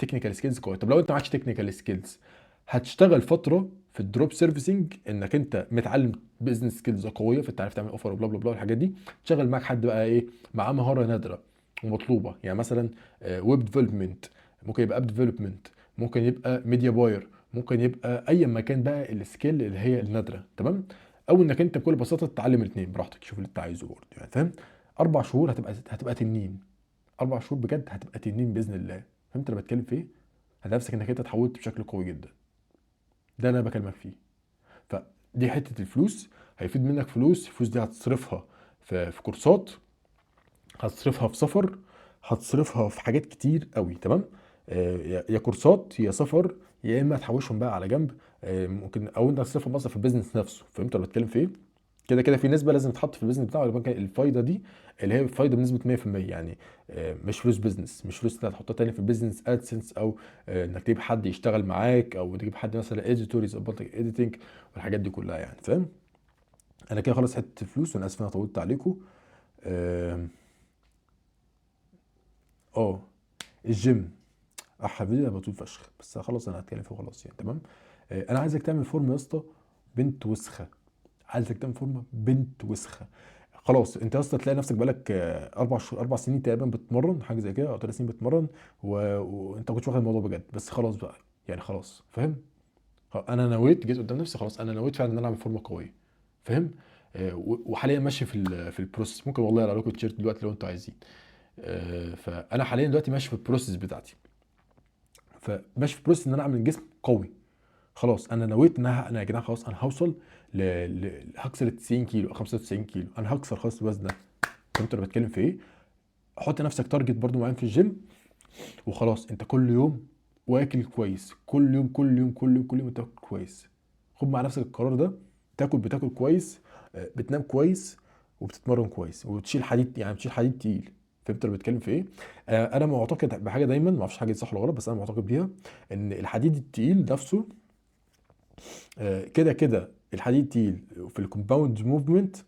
Speaker 1: technical skills قوية. طب لو انت معكش technical skills هتشتغل فترة في ال drop servicing، انك انت متعلم business skills قويه، فانت عارف تعمل offer و blah blah blah والحاجات دي. تشغل معاك حد بقى ايه، معاه مهارة نادرة ومطلوبه، يعني مثلا web development، ممكن يبقى app development، ممكن يبقى media buyer، ممكن يبقى اي مكان بقى ال skill اللي هي النادرة، تمام؟ او انك انت بكل بساطة تتعلم الاثنين براحتك، شوف اللي انت عايزه برضه يعني، فاهم؟ 4 شهور هتبقى تنين، 4 شهور بجد هتبقى تنين باذن الله. فهمت انا بتكلم في ايه؟ هتلاقي نفسك انك انت اتحولت بشكل قوي جدا. ده اللي انا بكلمك فيه. فدي حتة الفلوس، هيفيد منك فلوس، الفلوس دي هتصرفها في كورسات، هتصرفها في سفر، هتصرفها في حاجات كتير قوي، تمام؟ يا كورسات يا سفر، يا اما تحوشهم بقى على جنب، ممكن او انت هتصرفهم اصلا في ال business نفسه. فهمت انا بتكلم في ايه؟ كده كده في نسبه لازم تتحط في ال business بتاعه، ولكن الفايدة دي اللي هي فايده بنسبة 100% يعني، مش فلوس business، مش فلوس انت هتحطها تاني في ال business AdSense، او انك تجيب حد يشتغل معاك، او تجيب حد مثلا editor يظبط لك editing والحاجات دي كلها يعني، فاهم؟ انا كده خلاص حتة الفلوس، وانا اسف ان انا طولت عليكم. الجيم الفيديو ده بطول فشخ، بس خلاص انا هتكلم فيه وخلاص يعني، تمام؟ انا عايزك تعمل فورمه يا اسطى بنت وسخة، عايزك تعمل فورمه بنت وسخة. خلاص انت يا اسطى تلاقي نفسك بقالك، 4 شهور، 4 سنين تقريبا بتتمرن، حاجة زي كده، او 3 سنين بتتمرن، وانت ما كنتش واخد الموضوع بجد، بس خلاص بقى يعني، خلاص فاهم؟ انا نويت، جيت قدام نفسي خلاص انا نويت فعلا ان انا اعمل فورمه قوية، فاهم؟ وحاليا ماشي في ال process. ممكن والله اقرا لكم التيشيرت دلوقتي لو انتوا عايزين. فانا حاليا دلوقتي ماشي في ال process بتاعتي، فماشي في process ان انا اعمل جسم قوي. خلاص انا نويت ان انا يا جدعان خلاص انا هوصل هكسر ال 90 كيلو، 95 كيلو، انا هكسر خلاص الوزن ده. فهمت انا بتكلم في ايه؟ حط نفسك target برضو معين في الجيم وخلاص. انت كل يوم واكل كويس، كل يوم كل يوم كل يوم كل يوم انت تاكل كويس. خد مع نفسك القرار ده، بتاكل كويس، بتنام كويس، وبتتمرن كويس، وبتشيل حديد، يعني بتشيل حديد تقيل. فهمت انا بتكلم في ايه؟ انا معتقد بحاجة دايما، ما اعرفش حاجة دي صح ولا غلط، بس انا معتقد بيها ان الحديد التقيل نفسه، كده كده الحديد التقيل في ال compound movement،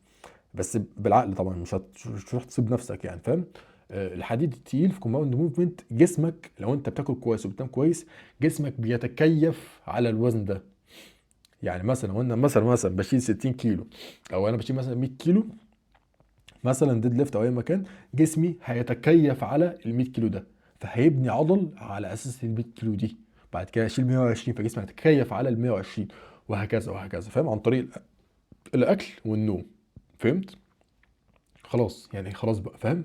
Speaker 1: بس بالعقل طبعا، مش هتروح تصيب نفسك يعني، فاهم؟ الحديد التقيل في compound movement، جسمك لو انت بتاكل كويس وبتنام كويس، جسمك بيتكيف على الوزن ده. يعني مثلا لو انا مثلا بشيل 60 كيلو، او انا بشيل مثلا 100 كيلو مثلا deadlift او اي مكان، جسمي هيتكيف على ال 100 كيلو ده، فهيبني عضل على اساس ال 100 كيلو دي. بعد كده اشيل 120، فجسمي هيتكيف على ال 120، وهكذا وهكذا، فاهم؟ عن طريق الاكل والنوم. فهمت؟ خلاص يعني، خلاص بقى، فاهم؟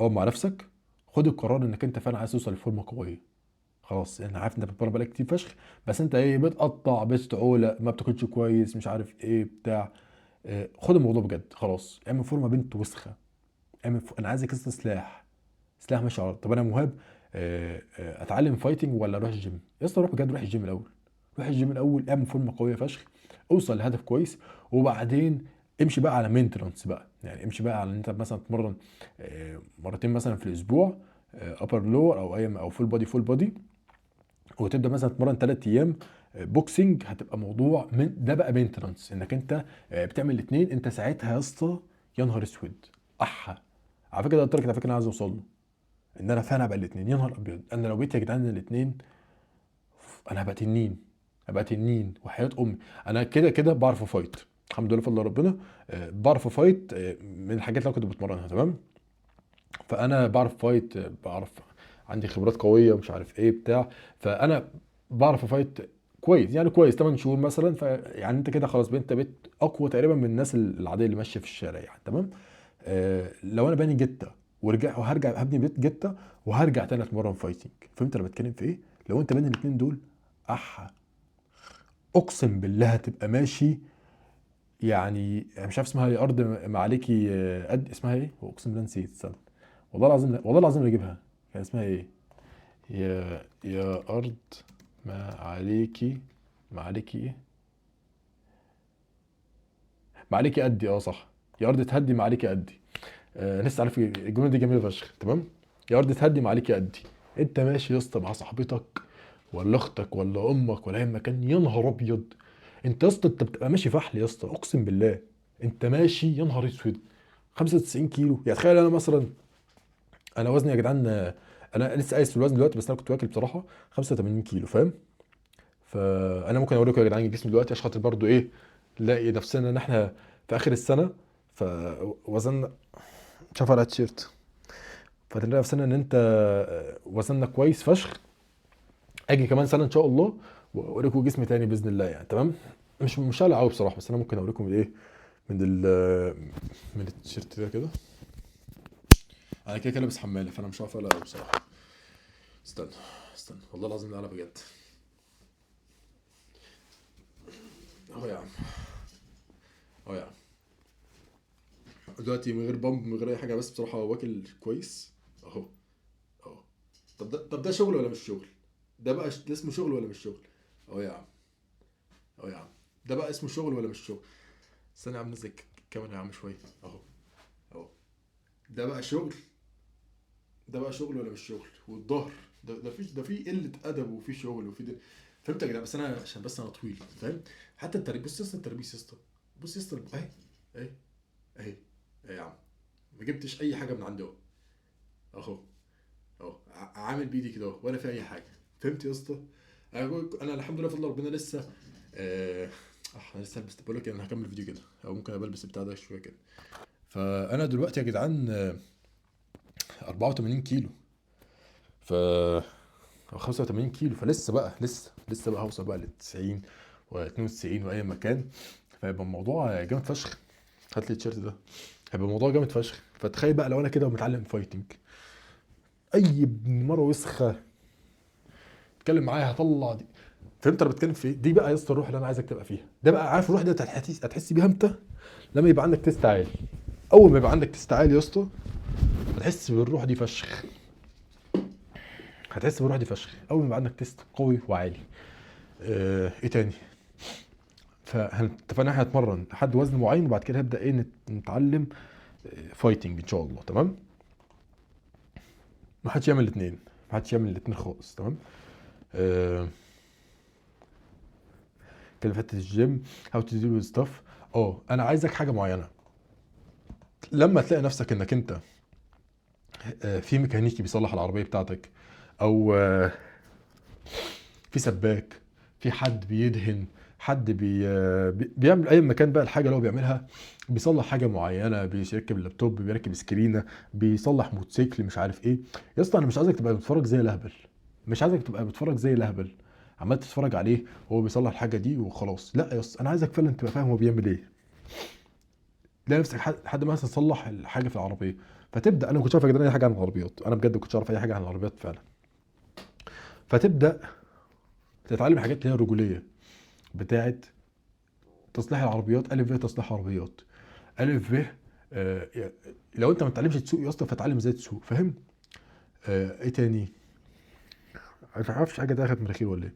Speaker 1: اقعد مع نفسك، خد القرار انك انت فعلا عايز توصل لفورمه قوية. خلاص انا عارف انت بتتمرن بقالك كتير فشخ، بس انت ايه، بتقطع، بتعولق، ما بتاكلش كويس، مش عارف ايه بتاع. خد الموضوع بجد، خلاص اعمل فورمه بنت وسخة، انا عايزك اسطى سلاح، سلاح ماشي على الارض. طب انا مهاب، اتعلم fighting ولا اروح الجيم؟ يا اسطى روح بجد، روح الجيم الاول، روح الجيم الاول، اعمل فورمه قوية فشخ، اوصل لهدف كويس، وبعدين امشي بقى على maintenance بقى. يعني امشي بقى على ان انت مثلا تتمرن، مرتين مثلا في الاسبوع، upper lower او اي او full body، full body، وتبدا مثلا تتمرن 3 ايام، boxing. هتبقى موضوع من ده بقى maintenance، انك انت، بتعمل الاثنين. انت ساعتها يا اسطى يا نهار اسود، احا. على فكرة ده ال target على فكرة انا عايز اوصل له، ان انا فعلا ابقى الاثنين. يا نهار ابيض، انا لو بقيت يا جدعان الاثنين، انا هبقى تنين، هبقى تنين وحياه امي. انا كده كده بعرف ا fight، الحمد لله فضل ربنا، بعرف ا fight، من الحاجات اللي انا كنت بتمرنها، تمام؟ فانا بعرف fight، بعرف، عندي خبرات قوية ومش عارف ايه بتاع، فانا بعرف ا fight كويس يعني، كويس 8 شهور مثلا. فيعني انت كده خلاص انت بقيت اقوى تقريبا من الناس العادية اللي ماشية في الشارع يعني، تمام؟ لو انا باني جته ورجع وهرجع هبني بيت جته وهرجع تاني اتمرن fighting، فهمت انا بتكلم في ايه؟ لو انت بين الاثنين دول، احا اقسم بالله هتبقى ماشي يعني، مش عارف اسمها ايه، ارض معاليكي، قد اسمها ايه؟ اقسم بالله نسيت، استنى والله العظيم، والله العظيم اللي اجيبها، كان اسمها ايه؟ يا ارض ما عليكي، ما عليكي ايه؟ ما عليكي قدي، صح، يا ارض تهدي ما عليكي قدي. لسه عارف الجملة دي جميلة فشخ، تمام؟ يا ارض تهدي ما عليكي قدي. انت ماشي يا اسطى مع صاحبتك ولا اختك ولا امك ولا اي مكان، يا نهار ابيض، انت يا اسطى انت بتبقى ماشي فحل يا اسطى، اقسم بالله انت ماشي يا نهار اسود 95 كيلو. يعني تخيل انا مثلا، انا وزني يا جدعان، انا لسه قايس في الوزن دلوقتي، بس انا كنت واكل بصراحة 85 كيلو، فاهم؟ ف فانا ممكن اوريكم يا جدعان جسمي دلوقتي عشان خاطر برضو ايه، نلاقي نفسنا ان احنا في اخر السنة فوزننا، مش عارف على التيشيرت، فتلاقي نفسنا ان انت وزننا كويس فشخ. اجي كمان سنة ان شاء الله واوريكم جسمي تاني باذن الله يعني، تمام؟ مش هقلع قوي بصراحة، بس انا ممكن اوريكم الايه من من التيشيرت ده كده. انا كده كده لابس حماله فانا مش عارف اقلع قوي بصراحة. استنى استنى والله العظيم لا بجد. اهو يا عم، اهو يا عم. دلوقتي من غير pump من غير اي حاجة، بس بصراحة واكل كويس اهو اهو. طب ده شغل ولا مش شغل؟ ده بقى ده اسمه شغل ولا مش شغل؟ اهو يا عم، اهو يا عم، ده بقى اسمه شغل ولا مش شغل؟ استنى يا عم نزل الكاميرا يا عم شوية. اهو اهو، ده بقى شغل، ده بقى شغل ولا مش شغل؟ والظهر ده في، ده في قلة ادب وفي شغل وفي ده. فهمت يا جدعان؟ بس انا عشان بس انا طويل فاهم. حتى التربيس، بص يا اسطى التربيس يا اسطى، بص يا اسطى، اهي اهي اهي اهي يا عم، ما جبتش اي حاجة من عندي اهو اهو اهو، عامل بايدي كده اهو ولا في اي حاجة. فهمت يا اسطى؟ انا الحمد لله بفضل ربنا لسه، انا لسه لبست، بقول لك انا هكمل الفيديو كده او ممكن ابقى البس بتاع ده شوية كده. فانا دلوقتي يا جدعان، 84 كيلو، ف او 85 كيلو، فلسه بقى، لسه بقى هوصل بقى لل 90 و 92 واي مكان، فيبقى الموضوع جامد فشخ. هات لي التيشيرت ده، هيبقى الموضوع جامد فشخ. فتخيل بقى لو انا كده ومتعلم fighting، اي ابن مرة وسخة اتكلم معايا هطلع دي. فهمت انا بتكلم في ايه؟ دي بقى يا اسطى الروح اللي انا عايزك تبقى فيها. ده بقى عارف الروح دي هتحس بيها امتى؟ لما يبقى عندك test عالي. اول ما يبقى عندك test عالي يا اسطى هتحس بالروح دي فشخ، هتحس بالروح دي فشخ اول ما يبقى عندك test قوي وعالي. ايه تاني؟ فاتفقنا احنا هنتمرن لحد وزن معين، وبعد كده هبدا ايه نتعلم fighting ان شاء الله، تمام؟ ما حدش يعمل الاثنين، ما حدش يعمل الاثنين خالص، تمام؟ كان في حتة الجيم how to deal with stuff. انا عايزك حاجة معينة، لما تلاقي نفسك انك انت في ميكانيكي بيصلح العربية بتاعتك، او في سباك، في حد بيدهن، حد بيعمل اي مكان بقى الحاجة اللي هو بيعملها، بيصلح حاجة معينة، بيركب اللابتوب، بيركب سكرينه، بيصلح موتوسيكل، مش عارف ايه. يا اسطى انا مش عايزك تبقى بتتفرج زي الهبل، مش عايزك تبقى بتتفرج زي الهبل عمال تتفرج عليه وهو بيصلح الحاجة دي وخلاص. لا يا اسطى انا عايزك فعلا تبقى فاهم هو بيعمل ايه. تلاقي نفسك حد مثلا صلح الحاجة في العربية، فتبدا، انا ما كنتش عارف يا جدعان اي حاجة عن العربيات، انا بجد ما كنتش عارف اي حاجة عن العربيات فعلا. فتبدا تتعلم حاجات اللي هي الرجوليه بتاعه تصليح العربيات، الف ب تصليح عربيات، الف ب. لو انت ما بتتعلمش تسوق يا اسطى فتعلم ازاي تسوق، فاهم؟ ايه تاني؟ مش عارفش حاجة دخلت مناخير ولا ايه.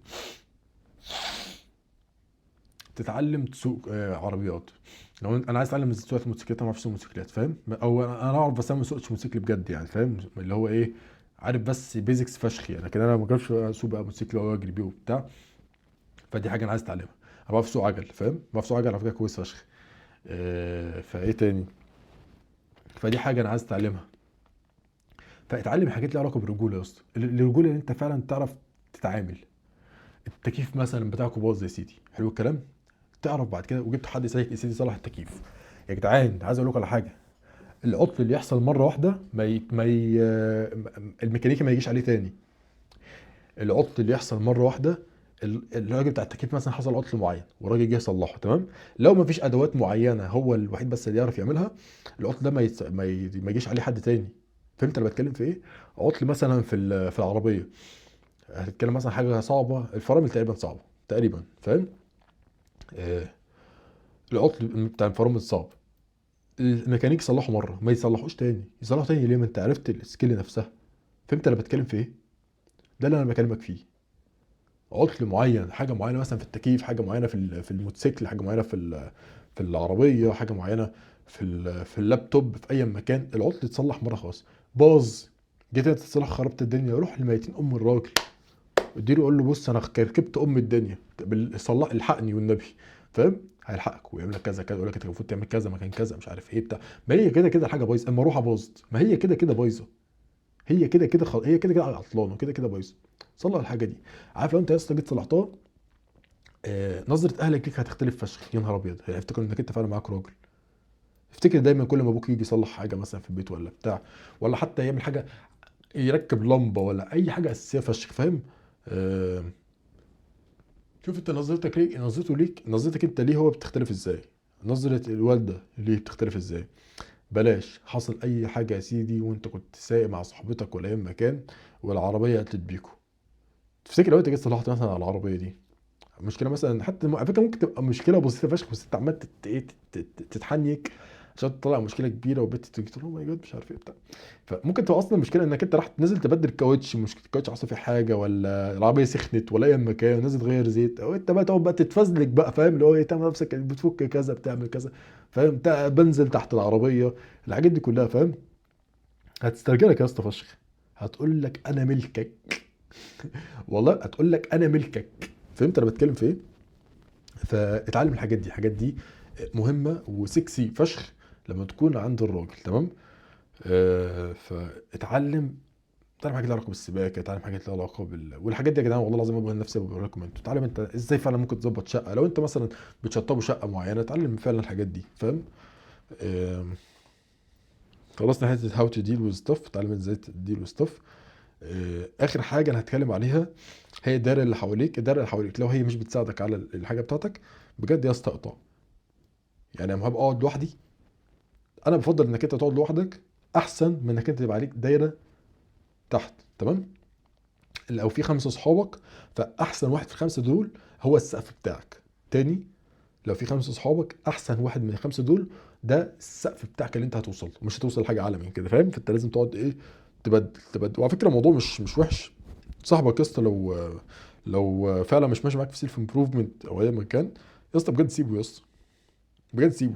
Speaker 1: تتعلم تسوق عربيات. لو انا عايز اتعلم سواقة الموتوسيكلات، انا ما اعرفش اسوق موتوسيكلات، فاهم؟ او انا اعرف بس انا ما سوقتش موتوسيكل بجد يعني، فاهم؟ اللي هو ايه، عارف بس basics فشخ يعني، لكن انا ما جربتش اسوق بقى موتوسيكل واجري بيه وبتاع. فدي حاجة انا عايز اتعلمها. انا بعرف اسوق عجل، فاهم؟ بعرف اسوق عجل على فكرة كويس فشخ. فايه تاني؟ فدي حاجة انا عايز اتعلمها. فاتعلم حاجات ليها علاقة بالرجوله يا اسطى، الرجولة اللي انت فعلا تعرف تتعامل. التكييف مثلا بتاعكم باظ يا سيدي، حلو الكلام، تعرف بعد كده وجبت حد يا سيدي يصلح التكييف. يا جدعان عايز اقول لكم على حاجة، العطل اللي يحصل مرة واحدة الميكانيكي ما يجيش عليه تاني. العطل اللي يحصل مرة واحدة، الراجل بتاع التكييف مثلا حصل عطل معين والراجل جه يصلحه، تمام؟ لو ما فيش ادوات معينة هو الوحيد بس اللي يعرف يعملها، العطل ده ما يجيش عليه حد تاني. فهمت انا بتكلم في ايه؟ عطل مثلا في العربية، هتتكلم مثلا حاجة صعبة، الفرامل تقريبا صعبة تقريبا، فاهم؟ العطل بتاع الفرامل صعب، الميكانيك صلحه مرة ما يصلحوش تاني. يصلحه تاني ليه؟ ما انت عرفت ال skill نفسها. فهمت انا بتكلم في ايه؟ ده اللي انا بكلمك فيه. عطل معين، حاجة معينة مثلا في التكييف، حاجة معينة في الموتوسيكل، حاجة معينة في العربية، حاجة معينة في اللابتوب، في اي مكان، العطل اتصلح مرة خلاص، باظ، جيت انت تصلح خربت الدنيا، روح لميتين ام الراجل، اديله قول له بص انا ركبت ام الدنيا، صلح الحقني والنبي، فاهم؟ هيلحقك ويعمل لك كذا كذا، يقول لك انت المفروض تعمل كذا مكان كذا، مش عارف ايه بتاع. ما هي كده كده الحاجة بايظة، المروحة باظت، ما هي كده كده بايظة، هي كده كده هي كده كده عطلانه، كده كده بايظة، صلح الحاجة دي. عارف لو انت يا اسطى جيت صلحتها نظره اهلك ليك هتختلف فشخ، يا نهار ابيض، هيفتكروا انك انت فعلا معاك راجل. افتكر دايما كل ما ابوك يجي يصلح حاجة مثلا في البيت ولا بتاع، ولا حتى يعمل حاجة، يركب لمبة ولا اي حاجة اساسية فشخ، فاهم؟ شوف انت نظرتك ليك، نظرته ليك، نظرتك انت ليه هو بتختلف ازاي، نظره الوالدة ليه بتختلف ازاي. بلاش حصل اي حاجة يا سيدي وانت كنت سايق مع صاحبتك ولا اي مكان والعربية قتلت بيكو، تفتكر لو انت جيت صلحت مثلا على العربية دي مشكلة مثلا، حتى على فكرة ممكن تبقى مشكلة بسيطة فشخ، بس انت عمال تتحنيك عشان تطلع مشكلة كبيرة، وبت تيجي تقول oh my God مش عارف ايه بتاع. فممكن تبقى اصلا المشكلة انك انت رحت نزل تبدل كاوتش، مشكلة الكاوتش حصل فيه حاجة، ولا العربية سخنت، ولا اي مكان نزل تغير زيت، او انت بقى تقعد بقى تتفزلك بقى، فاهم؟ اللي هو ايه، تعمل نفسك بتفك كذا بتعمل كذا، فاهم؟ بنزل تحت العربية، الحاجات دي كلها، فاهم؟ هتسترجلك يا اسطى فشخ، هتقول لك انا ملكك والله هتقول لك انا ملكك. فهمت انا بتكلم في ايه؟ فاتعلم الحاجات دي، الحاجات دي مهمة وسكسي فشخ لما تكون عند الراجل، تمام؟ فاتعلم، اتعلم حاجات لها علاقة بالسباكه، اتعلم حاجات لها علاقة والحاجات دي يا جدعان والله العظيم بقول لنفسي بقول لكم انتوا، اتعلم انت ازاي فعلا ممكن تظبط شقه، لو انت مثلا بتشطبوا شقه معينة اتعلم فعلا الحاجات دي، فاهم؟ خلصنا حتة how to deal with stuff، اتعلم ازاي ت deal with stuff. اخر حاجة انا هتكلم عليها هي الدايرة اللي حواليك. الدايرة اللي حواليك لو هي مش بتساعدك على الحاجة بتاعتك بجد يا اسطى اقطع. انا هبقى اقعد لوحدي، انا بفضل انك انت تقعد لوحدك احسن من انك انت تبقى عليك دايرة تحت، تمام؟ لو في 5 اصحابك فاحسن واحد في ال5 دول هو السقف بتاعك. تاني، لو في 5 اصحابك احسن واحد من ال5 دول ده السقف بتاعك اللي انت هتوصل له، مش هتوصل لحاجة اعلى من كده، فاهم؟ فانت لازم تقعد ايه، تبدل. وعلى فكرة الموضوع مش وحش، صاحبك يا اسطى لو فعلا مش ماشي معاك في self improvement او اي مكان يا اسطى بجد سيبه يا اسطى، بجد سيبه.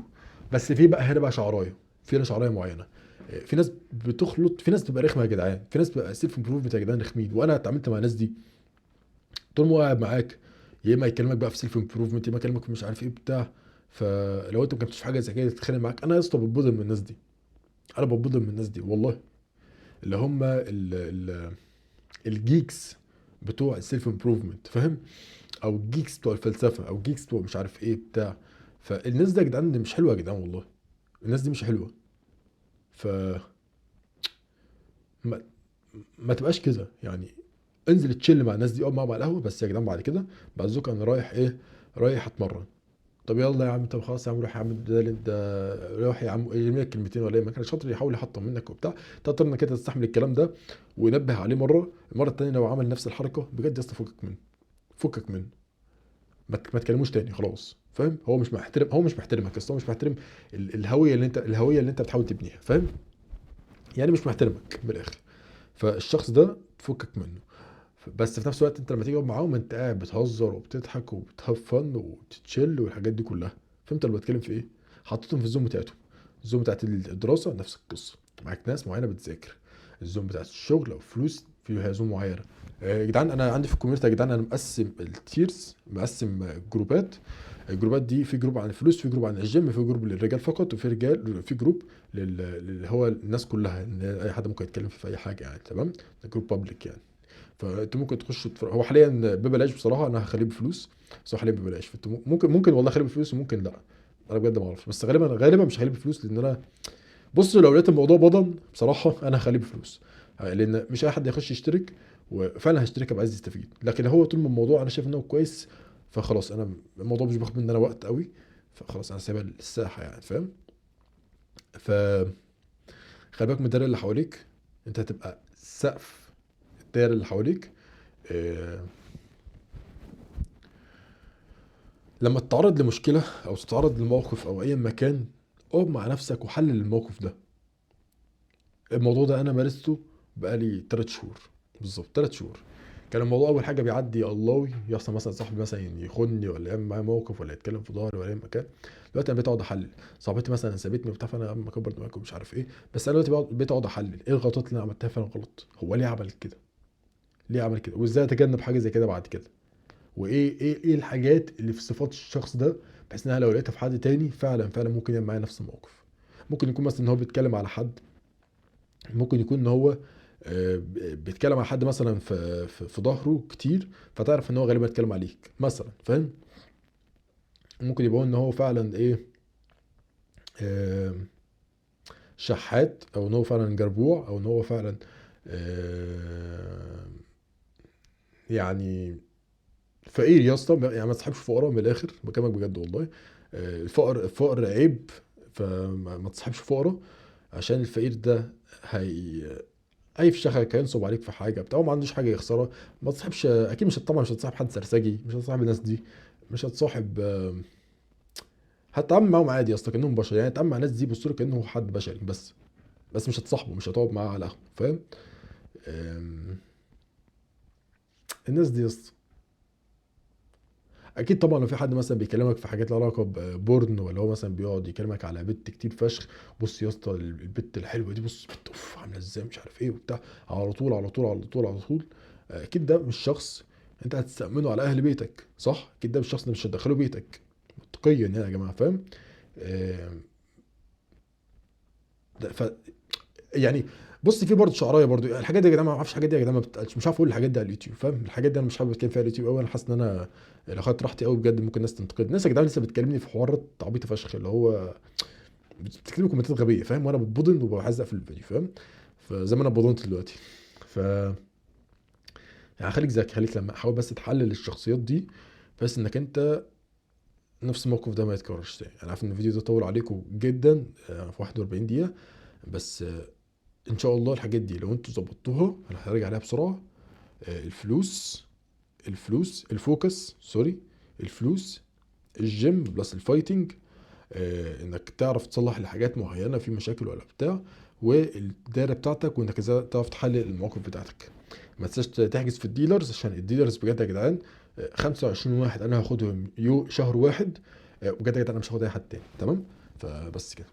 Speaker 1: بس في بقى هنا بقى شعرايه، في هنا شعرايه معينة، في ناس بتخلط، في ناس بتبقى رخمة يا جدعان، في ناس بتبقى self improvement يا جدعان رخمين، وانا اتعاملت مع الناس دي. طول ما هو قاعد معاك يا اما يكلمك بقى في self improvement، يا اما يكلمك في مش عارف ايه بتاع. فلو انت ما كنتش في حاجة زي كده تتخانق معاك. انا يا اسطى بتبضل من الناس دي، انا بتبضل من الناس دي والله، اللي هم ال geeks بتوع ال self improvement، فاهم؟ او ال geeks بتوع الفلسفة، او ال geeks بتوع مش عارف ايه بتاع. فالناس دي يا جدعان مش حلوة يا جدعان والله، الناس دي مش حلوة. ف ما تبقاش كده يعني، انزل تشيل مع الناس دي، اقعد معاهم على القهوة بس يا جدعان. بعد كده بعد ذوق انا رايح ايه، رايح اتمرن. طب يلا يا عم، طب خلاص يا عم روح يا عم، ده انت روح يا عم يرمي لك كلمتين ولا ايه، ما كان شاطر يحاول يحطم منك وبتاع. تقدر انك انت تستحمل الكلام ده وينبه عليه مرة، المرة الثانية لو عمل نفس الحركة بجد يا اسطى فكك منه، فكك منه، ما تكلموش تاني خلاص، فاهم؟ هو مش محترم، هو مش محترمك يا اسطى، هو مش محترم الهوية اللي انت، الهوية اللي انت بتحاول تبنيها، فاهم؟ يعني مش محترمك من الاخر. فالشخص ده تفكك منه. بس في نفس الوقت انت لما تيجي تقعد معاهم انت قاعد بتهزر وبتضحك وبتهفن وبتتشل والحاجات دي كلها، فهمت انا بتكلم في ايه؟ حطيتهم في ال zone بتاعتهم، ال zone بتاعت الدراسة نفس القصة، معاك ناس معينة بتذاكر، ال zone بتاعت الشغل او فلوس فيها zone معينة. يا جدعان انا عندي في ال community يا جدعان انا مقسم ال tiers، مقسم جروبات. الجروبات دي في group عن الفلوس، في group عن الجيم، في group للرجال فقط، وفي رجال، في group اللي هو الناس كلها، ان اي حد ممكن يتكلم في اي حاجة يعني، تمام؟ ده group public يعني. فانتوا ممكن تخشوا تتفرجوا. هو حاليا ببلاش بصراحة، انا هخليه بفلوس، بس هو حاليا ببلاش. فانتوا ممكن والله اخليه بفلوس وممكن لا، انا بجد ما اعرفش، بس غالبا مش هخليه بفلوس، لان انا بصوا لو لقيت الموضوع بضن بصراحة انا هخليه بفلوس، لان مش اي حد يخش يشترك، وفعلا هشترك ابقى عايز يستفيد. لكن هو طول ما الموضوع انا شايف ان هو كويس فخلاص، انا الموضوع مش بياخد مني انا وقت قوي، فخلاص انا سايبها للساحه يعني، فاهم؟ ف خلي بالك من الدايرة اللي حواليك، انت هتبقى سقف الدايرة اللي حواليك. لما تتعرض لمشكلة او تتعرض لموقف او اي مكان، اقعد مع نفسك وحلل الموقف ده. الموضوع ده انا مارسته بقالي 3 شهور بالظبط، 3 شهور. كان الموضوع اول حاجة بيعدي يا الله، يحصل مثلا صاحبي مثلا يخونني ولا يعمل معايا موقف ولا يتكلم في ظهري ولا اي مكان. دلوقتي انا بقيت اقعد احلل، صاحبتي مثلا سابتني وبتاع، فانا عم اكبر دماغي ومش عارف ايه، بس انا دلوقتي بقيت اقعد احلل ايه الغلطات اللي انا عملتها فعلا غلط، هو ليه عمل كده، ليه عمل كده، وازاي اتجنب حاجة زي كده بعد كده، وايه ايه ايه الحاجات اللي في صفات الشخص ده بحيث انها لو لقيتها في حد تاني فعلا ممكن يعمل معايا نفس الموقف. ممكن يكون مثلا ان هو بيتكلم على حد، ممكن يكون ان هو بيتكلم على حد مثلا في ظهره كتير، فتعرف ان هو غالبا بيتكلم عليك مثلا، فاهم؟ ممكن يبقى ان هو فعلا ايه، شحات، او ان هو فعلا جربوع، او ان هو فعلا يعني فقير يا اسطى. يعني ما تصاحبش فقراء من الاخر، بكلمك بجد والله. الفقر عيب، فما تصاحبش فقراء، عشان الفقير ده هيفشخك، هينصب عليك في حاجة بتاع، هو ما عندوش حاجة يخسرها. ما تصاحبش، اكيد مش، طبعا مش هتصاحب حد سرسجي، مش هتصاحب الناس دي، مش هتصاحب، هتتعامل معاهم عادي يا اسطى كانهم بشر، يعني اتعامل مع الناس دي بص له كانه حد بشري بس مش هتصاحبه، مش هتقعد معاه على قهوة، فاهم؟ الناس دي يا اسطى اكيد طبعا لو في حد مثلا بيكلمك في حاجات لها علاقة ببورن، ولا هو مثلا بيقعد يكلمك على بنت كتير فشخ، بص يا اسطى البت الحلوة دي، بص بنت اوف عامله ازاي مش عارف ايه وبتاع، على طول على طول على طول على طول، اكيد ده مش شخص انت هتستأمنه على اهل بيتك، صح؟ اكيد ده مش شخص انت مش هتدخله بيتك منطقيا يعني يا جماعة، فاهم؟ ده يعني بص في برضه شعرايه برضه، يعني الحاجات دي يا جدعان ما اعرفش، الحاجات دي يا جدعان ما بتتقالش، مش عارف اقول الحاجات دي على اليوتيوب، فاهم؟ الحاجات دي انا مش حابب اتكلم فيها على اليوتيوب قوي، انا حاسس ان انا لو خدت راحتي قوي بجد ممكن الناس تنتقد. الناس يا جدعان لسه بتكلمني في حوارات عبيطه فشخ، اللي هو بتكتب لي كومنتات غبية، فاهم؟ وانا بتبضن وبعزق في الفيديو، فاهم؟ فزي ما انا بضنت دلوقتي. ف يعني خليك ذكي، خليك لما حاول بس تحلل الشخصيات دي، بس انك انت نفس الموقف ده ما يتكررش تاني. انا عارف ان الفيديو ده طول عليكم جدا، في 41 دقيقة، بس، ان شاء الله الحاجات دي لو انتوا ظبطتوها انا هرجع عليها بسرعة. الفلوس، الفلوس، ال focus، sorry، الفلوس، ال gym plus ال fighting، انك تعرف تصلح لحاجات معينة في مشاكل ولا بتاع، والدايره بتاعتك، وانك ازاي تعرف تحلل المواقف بتاعتك. ما تنساش تحجز في ال dealers، عشان ال dealers بجد يا جدعان، 25 واحد انا هاخدهم شهر واحد، بجد يا جدعان انا مش هاخد اي حد تاني، تمام؟ فبس كده.